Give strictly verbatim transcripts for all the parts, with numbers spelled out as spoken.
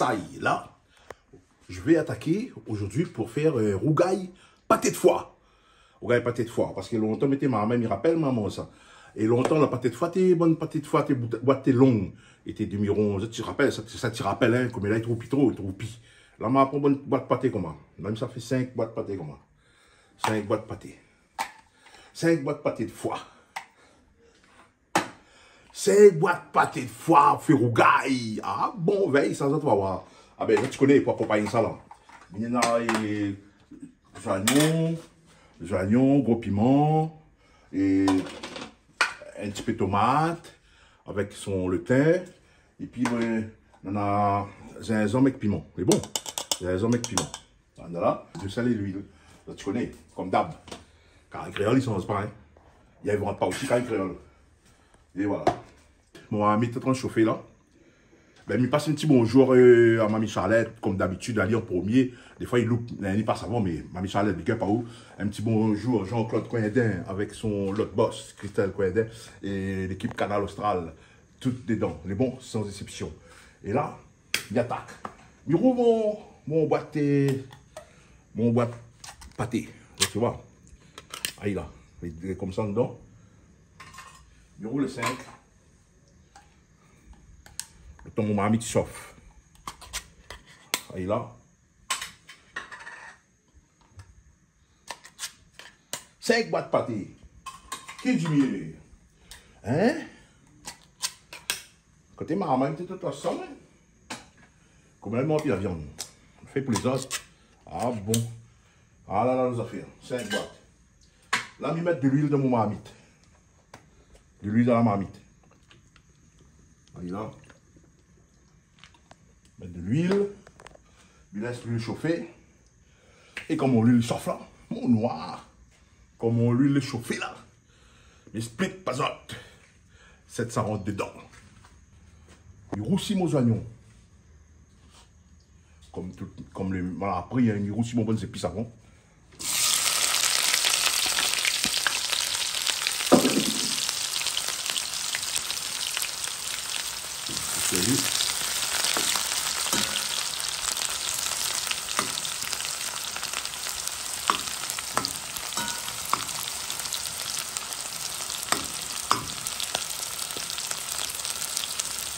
Thaï. Là, je vais attaquer aujourd'hui pour faire, euh, rougay paté d'foi. Rougay paté d'foi. Parske lontan, mi té marmay, mi rapèl momon sa. É lontan, la paté d'foi, té bann paté d'foi, té boit, boit té long. É té demi ron. Sa ti rapèl, sa, sa ti rapèl, hein, koméla li trouv pi tro, li trouv pi. La, ma pran bann boit paté koman. Mèm sa fé sink boit paté koman. Sink boit paté. Sink boit paté d'foi. Sink boit paté d'foi fé rougay. Ah bon, vèy sa, zot va voir. Ah ben, zot i koné pou akonpagn sa la. Néna, é, zoignon, zoignon, gro piman, é in ti pé tomat, avèk son, le tin. Épi, ben, néna zinzanm èk piman. Lé bon. Zinzanm èk piman. Voilà, de sèl é luil. Zot i koné, kom dab. Kari kréol, i sanz pa, hein. I invant pa osi kari kréol. É voilà. Mon marmit lé antrin shofé la. Ben, mi pas in ti bonjour, euh, à Mamie Charlette, kom dabitid, ali an promié. Défoi, li loup, li pas avan, mé Mamie Charlette, big up à vous. In ti bonjour Jean-Claude Coindin avèk son lot boss, Christelle Coindin, é lékip Kanal Austral. Tout dedan, lé bon, san éksépsion. É la, mi atak. Mi rouv mon, mon boit, euh, mon boit paté. Zot i voi. Ay la, lé, lé komsa dedan. Mi rouv le sink. Lo tan mon marmit i shof. Ay la. Sink boit paté. Ki di myé? Hein? Koté marmay, té tout ansanm, hein? Koman i manz pi la viann? Fé pou lézot. Ah bon. Ah la la, lé zafèr. Sink boit. La, mi mèt de luil dan mon marmit. De luil dan la marmit. Ay la. Mèt de luil. Mi lès luil shofé. É kom mon luil i shof la, mon noir. Kom mon luil lé shofé la, mi ésplik pa zot. Sèt sa rant dedan. Mi rousi mon zoignon. Kom tout, kom lé, voilà, apré, hein, mi rousi mon bann zépis avan.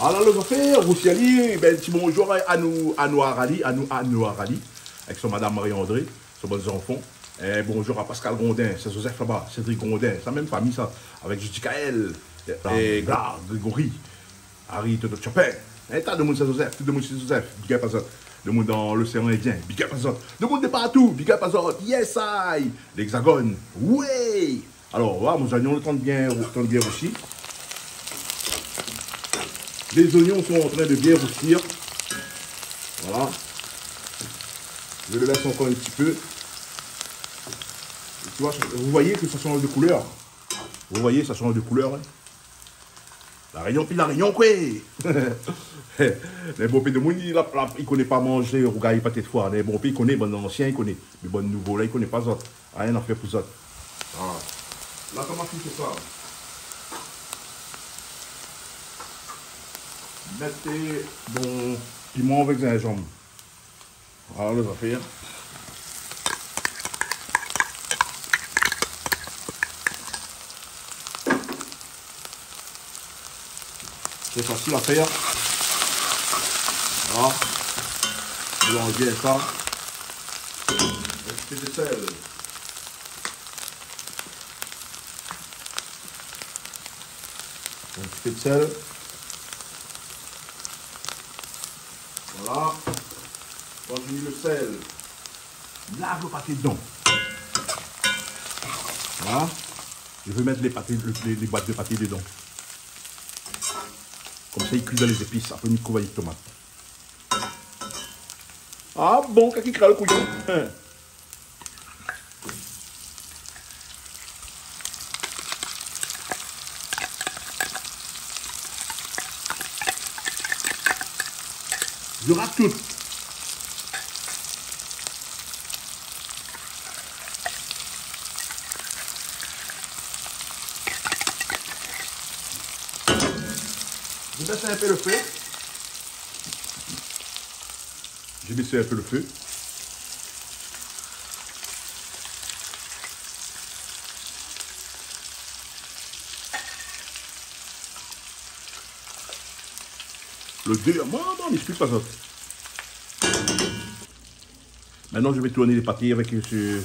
Ala lo zafèr, rousi ali, ben, ti bonjour a, a nou, a nou Arali, a nou, a nou Arali, avèk son madam Marie-André, son bann zanfan. Eh, bonjour a Pascal Grondin, Saint-Joseph laba, Cédric Grondin, sa mèm fami sa, avèk Judicaël, é, é Gla, Grégory, Harry, Toto Chopin. Eh, ta demoun Saint-Joseph, tout demoun Saint-Joseph, big up a zot. Demoun dan l'océan Indien, big up a zot. Demoun de partou, big up a zot. Yes I, l'Hexagone, oui. Alor, voilà, mon zoignon lé antrin bien, antrin bien rousi. Les oignons sont en train de bien roussir. Voilà. Je le laisse encore un petit peu. Et tu vois, vous voyez que ça change de couleur. Vous voyez, ça change de couleur, hein. La Réunion, pi La Réunion, koué. Lé bonpé demoun, i la, la, i koné pa manzé rougay paté d'foi. Lé bonpé i koné, bann ansien i koné. Mé bann nouvo la, i koné pa zot. Ayen a fé pou zot. Voilà. La, koman fé sa? Mèt mon piman avèk zinzanm. Voilà lo zafèr. C'est facile à faire. Voilà. Mélange bien ça. Un petit peu de sel. Un petit peu de sel. Voilà. Quand j'ai mis le sel, lave le pâté dedans. Voilà. Je vais mettre les pâtés, le, les, les boîtes de pâté dedans. Comme ça, il cuit dans les épices. Après, mi kouv avèk tomat. Ah bon, kèl ki krèl kouyon. Hein. Je rate tout. Je baisse un peu le feu. Mi bès in pé lo fé. Lo dé, moin, moin, mi ésplik pa sa. Maintenant, je vais tourner les pâtés avec ce,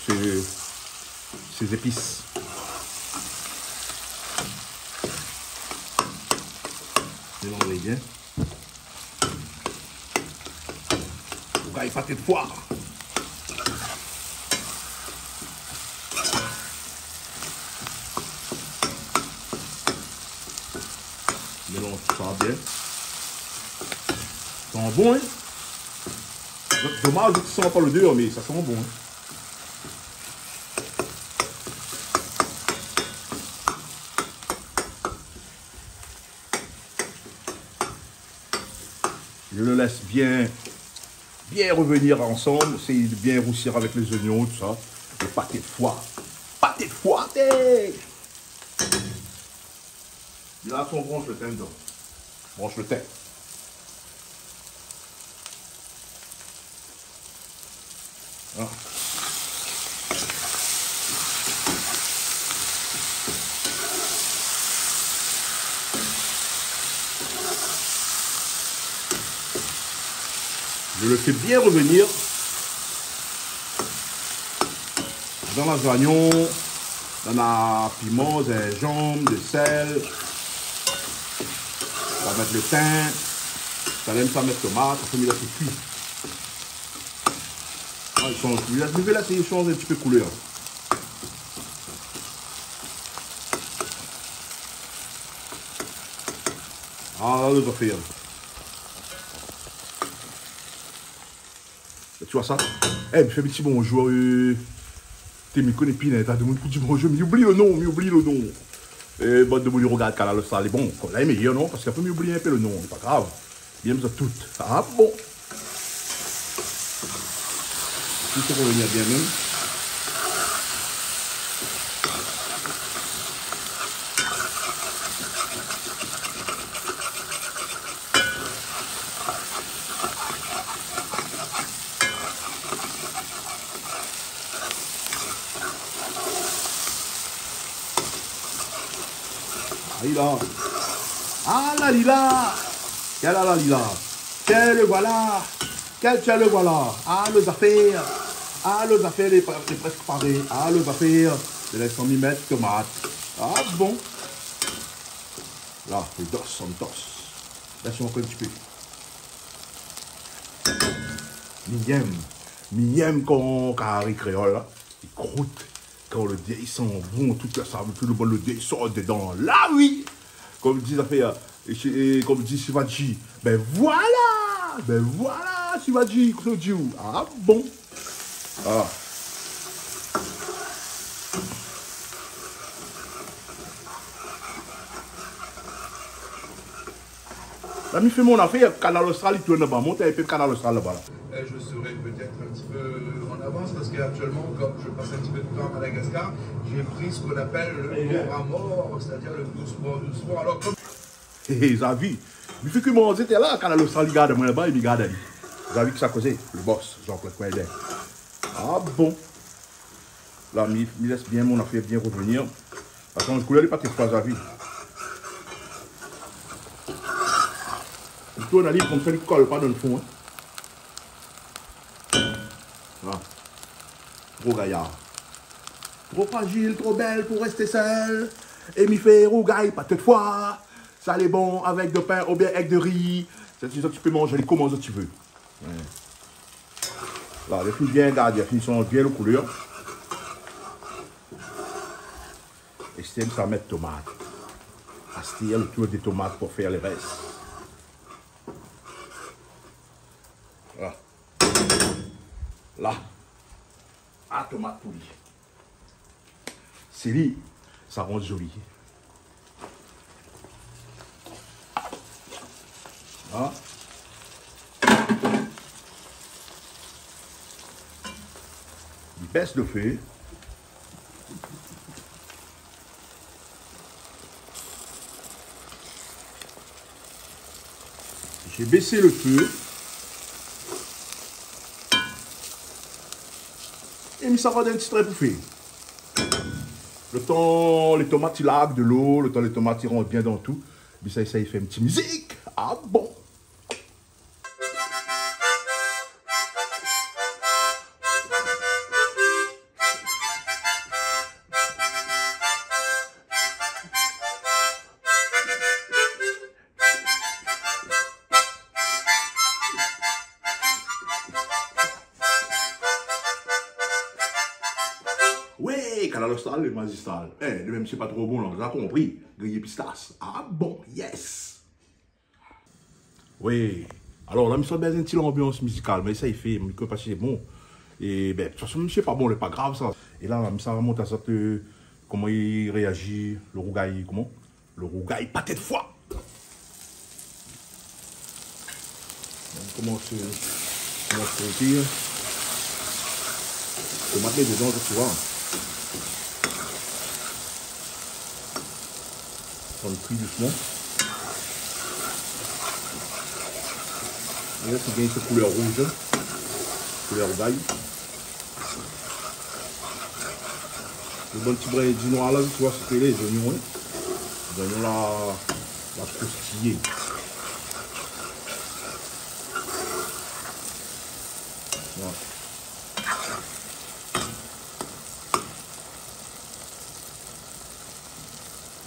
ce, ces épices. Mélange bien. Rougay paté d'foi. Mélanz sa bien. San bon, in ? Domaz, i san pa lodèr, mé sa san bon, in ? Je le laisse bien, bien revenir ensemble, essayer de bien roussir avec les oignons, tout ça. Le pâté de foie. Pâté de foie, té ! Il a son branche le thym dedans. Branche le thym. Ah. Je le fais bien revenir. Dan la zoignon, dan la piman, zinzanm, de sèl. Sa mèt le tin. Sa lèm sa mèt tomat, sa fé mi lès kui. Ah, i sanz, mi lès, mi lès, i sanz in ti pé koulèr. Ah, la, lé zafèr. Ti voi sa ? Eh, mi fé in ti bonjour, euh, té mi koné pi, néna ta demoun pou di bonjour, mi oubli lo non, mi oubli lo non. Eh, bann demoun i rogard Kanal Austral, lé bon, konm la lé méyèr, non ? Parske apré mi oubli in pé lo non, lé pa grav. Bien, mi sa tout. Ah bon ? Tout sa pou vni bien mèm. Ayi la. Ah la li la. Kèl la li la. Tiens, le voilà. Kèl tiens, le voilà. Ah, lo zafèr. Ah, lo zafèr lé pa-, lé prèsk paré. Ah, lo zafèr. Lé la, san mi mèt tomat. Ah bon. La, mi dos, mi dos. Lès ankor in ti pé. Mi yèm, mi yèm kan kari kréol la, li krout, kan lodèr i san bon, tout la sav, tout lo bon lodèr i sort dedan. La oui ! Konm di zafèr, é, é konm di Sivaji, bin voilà ! Bin voilà, Sivaji, kosa ou di ou ? Ah bon ? Voilà. La, mi fé mon afèr, Kanal Austral, li tourn anba mon tèt, épi Kanal Austral laba la. Et je serai peut-être un petit peu en avance parce qu'actuellement, comme je passe un petit peu de temps à Madagascar, j'ai pris ce qu'on appelle le mort à mort, c'est-à-dire le doucement, doucement. Alors, comme Hé, hé, Zavi, mi fé ki manzé té la, Kanal Austral i gard amoin laba, é mi gard ali. Zavi ki sa kozé, le boss, Jean-Claude Coindin. Ah bon. La, mi, mi lès bien mon afèr bien revenir. Atann, koulèr lé pa tro fwa, Zavi. Mi tourn ali konmsa, li kol pa dan le fon, in. La. Tro gayar. Tro frajil, tro bèl pou rèsté sèl. É mi fé rougay paté d'fwa. Sa lé bon avèk de pin oubien èk de ri. Sa, ti, sa, ti pé manz ali koman ti vé. Ouais. La, lé fine bien gardé, lé fine sanz bien lo koulèr. É sé sa mèt tomat. Astèr, lo tour dé tomat pou fé le rès. La. La. Ah, tomat pou li. Sé li, sa rann zoli. La. Mi bès lo fé. J'ai baissé le feu. É mi sa rod in ti trin pou fé. Lo tan lé tomat i larg dolo, lo tan lé tomat i rant bien dan tout, mi sa éséy fé in ti mizik. Ah bon. Wi, Kanal Austral, le magistral. Eh, le mèm, sé pa tro bon, la, ou la konpri. Griyé pistas. Ah bon, yes. Wi. Alor la, mi sa bézoin in ti lanbians mizikal, mé sa i fé, mi koné pa si lé bon. É bin, de tout fason, mèm si lé pa bon, lé pa grav sa. É la, mi sa mont azot, euh, koman i réazi lo rougay, koman ? Lo rougay paté d'foi. On commence, euh, on commence à frotter. Tomat lé dedan, tu vois. Sa i kui dousman. É la, i gingn son koulèr rouz, hein. Koulèr rougay. Lo bann ti brin di noir la, tu vois, sé lé zoignon, hein. Zoignon la, la kroustiyé. Voilà.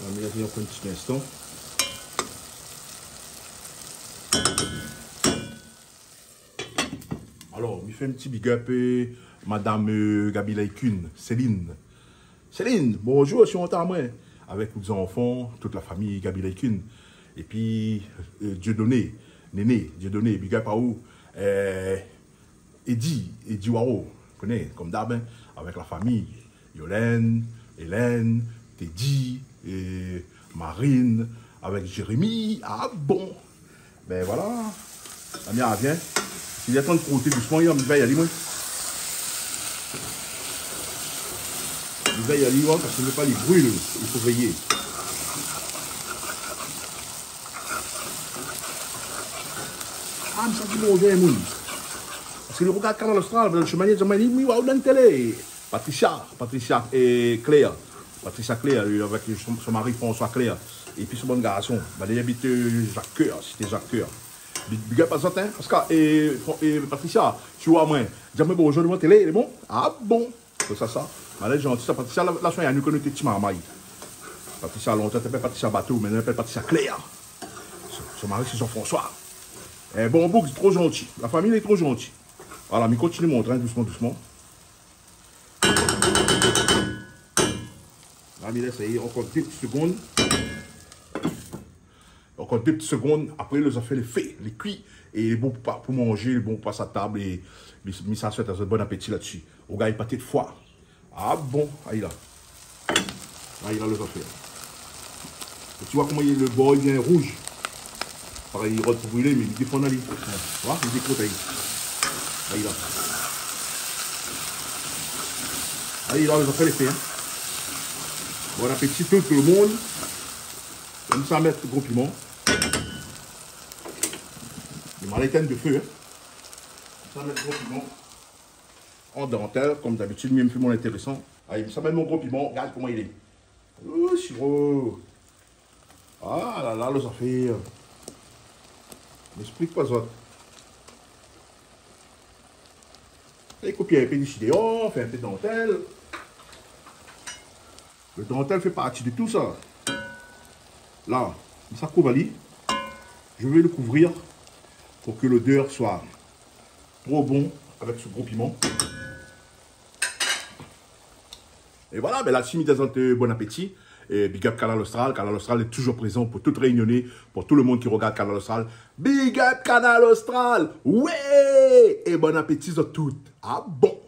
On va mélanger encore un petit instant. Alor, mi fé in ti big up, euh, madam, euh, Gaby Laïkune, Céline. Céline, bonjour, si ou antann amoin, avèk tout zanfan, tout la fami Gaby Laïkune. Épi, euh, Dieudonné, Néné, Dieudonné, big up aou. Euh, Eddy, Eddy Waro, koné, kom dab, hein, avèk la fami, Yolène, Hélène, Teddy, é Marine, avèk Jérémy. Ah bon. Bin voilà. Amièr, vien. Li lé antrin froté dousman, li va alé, moin. Li va alé, moin, parske mi vé pa li bril, i fo véyé. Ah, mi sa di bonjour, moun. Parske li rogard Kanal Austral, dan le shemin, li di, mé li, mi oi aou dan télé. Patricia, Patricia, euh, Claire. Patricia Claire, euh, avèk son, son mari François Claire. Épi son bann garson. Banna i abit, euh, Jacques-Cœur, sité Jacques-Cœur. Big, big up azot, hein. Paska, euh, Fran-, euh, Patricia, si ou oi amoin, di amoin bonjour dovan télé, lé bon ? Ah bon ? Sé sa, sa. Malé zanti sa, Patricia, la, la soign anou kan nou té ti marmay. Patricia, lontan té apèl Patricia Bateau, mintnan i apèl Patricia Claire. Son, son mari sé Jean-François. Eh, bon boug, tro zanti. La fami lé tro zanti. Voilà, mi kontinié mon trin dousman, dousman. La, mi lès ankor dé ti segonn. Ankor dé ti segonn, apré, lo zafèr lé fé, lé kui, é lé bon pou pa, pou manzé, lé bon pou pas a tab, é mi, mi sa souèt azot bon apéti la dsi. Rougay paté d'foi. Ah bon, ayi la. Ayi la, lo zafèr. É ti oi koman i, lo bor i vien rouz. Parèy, i rod pou brilé, mé li défann ali. Voilà, li dékrout ali. Ayi la. Ayi la, lo zafèr lé fé, hein. Bon apéti tout le moun. Mi sa mèt gro piman. Mi sa étinn lo fé, hein. Mi sa mèt gro piman. An dantèl, kom dabitid, mi fé mon intérésan. Ayi, mi sa mèt mon gro piman, gard koman i lé. Ou, siro. Ah la la, lo zafèr. Mi ésplik pa zot. É koup in pé disi déor, fé in pé dantèl. Le dantèl fé parti de tout sa. La, mi sa kouv ali. Je vais le couvrir pour que l'odeur soit trop bon avec ce gros piment. É voilà, bin la, si mi dézant, euh, bon apéti. É big up Kanal Austral. Kanal Austral lé toujour prézan pou tout Rényoné, pou tout le moun ki rogard Kanal Austral. Big up Kanal Austral. Wé ! É bon apéti zot tout. Ah bon.